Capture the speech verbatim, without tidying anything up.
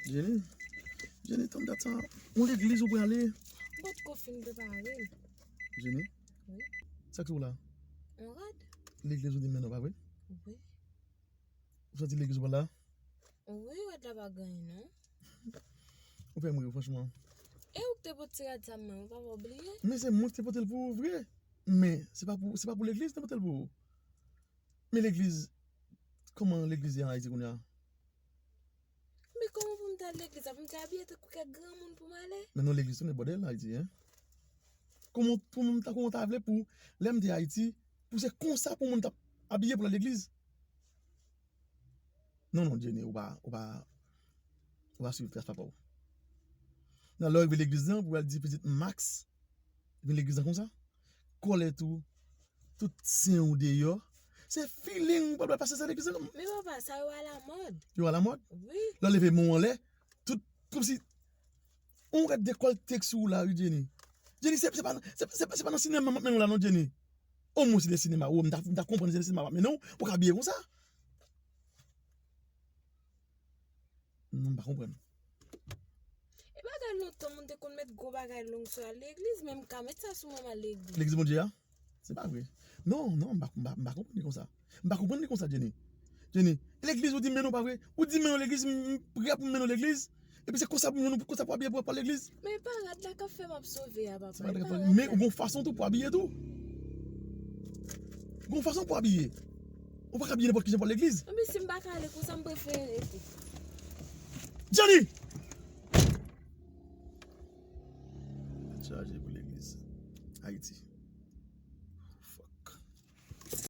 Jenny, Jenny, tann dat sa. Yon legliz ou prale? M potko fin prepare l. Jenny? Wi. Sa k sou w la? Yon rad. Legliz ou di m mennen w, pa vre? Wi. Ou santi legliz ou pral la? Wi, rad la pa gen anyen non. Ou fè m ri, franchman. E ou k te pot ti rad sa m nan, ou pa bliye? Men se mwen ki te pote l pou ou vre. Men se pa pou, se pa pou legliz te pote l pou ou. Men legliz, kòman legliz ye an Ayiti kounye a? Men kòman pou m ta al legliz la, pou m ta abiye tankou kèk granmoun pou m ale? Men non, legliz tounen bòdèl Ayiti, en. Kòman pou moun ta, kòman ta vle pou lè m te Ayiti, pou se konsa pou moun ta abiye pou l al legliz? Non, non, Jenny, ou pa, ou pa, ou pa swiv tras papa w. Nan lè w rive legliz lan, pou w al di pitit Max, vin legliz lan konsa. Kòlèt ou, tout sen ou deyò. Se feeling ou pral pase sa legliz lan. Men papa, sa yo alamòd. Yo alamòd? Wi. Lè w leve men w anlè, tout kòmsi yon rad dekòlte k sou ou la, wi, Jenny. Jenny, se, se pa, se, se, se pa nan sinema m ap mennen w la non, Jenny. Omwen se de sinema, ou, m ta, m ta konprann se de sinema m ap mennen w, pou w ka abiye konsa. Non, m pa konprann. E bagay lontan moun te konn met gwo bagay long sou al legliz, men m ka met sa sou mwen m al legliz. Legliz Bondye a? Se pa vre. Non, non, m pa, m pa, m pa konprann li konsa. M pa konprann li konsa, Jenny. Jenny, legliz ou di m mennen w pa vre? Ou di m mennen w legliz, m, m prè pou m mennen w legliz. Epi se konsa pou m, konsa pou abiye pou al legliz. Men e pa rad la k ap fè m ap sove a, papa. Se pa rad la k ap fè. Men ou gen yon fason tou pou abiye tou. Ou gen yon fason pou abiye. Ou pa ka abiye nenpòt kijan pou al legliz. Anben si m pa ka ale konsa, m prefere rete. Jenny! Tèt chaje pou legliz Ayiti.